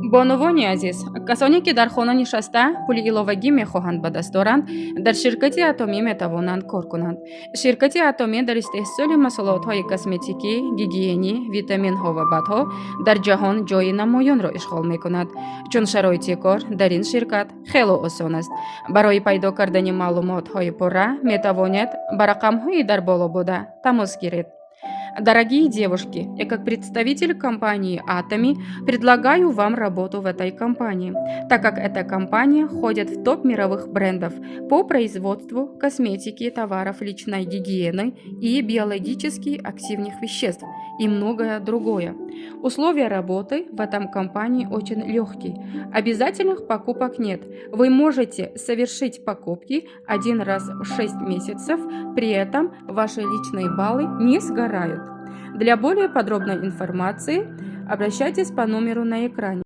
Бонувони азиз, касоне ки дар хона нишаста пули иловагӣ мехоҳанд ба даст доранд, дар ширкати Атомӣ метавонанд кор кунанд. Ширкати Атомӣ дар истеҳсоли маҳсулотҳои косметикӣ, гигиенӣ, витаминҳо ва БАДҳо дар ҷаҳон ҷойи намоёнро ишғол мекунад, чун шароити кор дар ин ширкат хело осон аст. Барои пайдо кардани маълумотҳои пурра метавонед ба рақамҳои дар боло буда тамос гиред. Дорогие девушки, я как представитель компании Атоми предлагаю вам работу в этой компании, так как эта компания входит в топ мировых брендов по производству косметики, товаров личной гигиены и биологически активных веществ и многое другое. Условия работы в этом компании очень легкие. Обязательных покупок нет. Вы можете совершить покупки один раз в 6 месяцев, при этом ваши личные баллы не сгорают. Для более подробной информации обращайтесь по номеру на экране.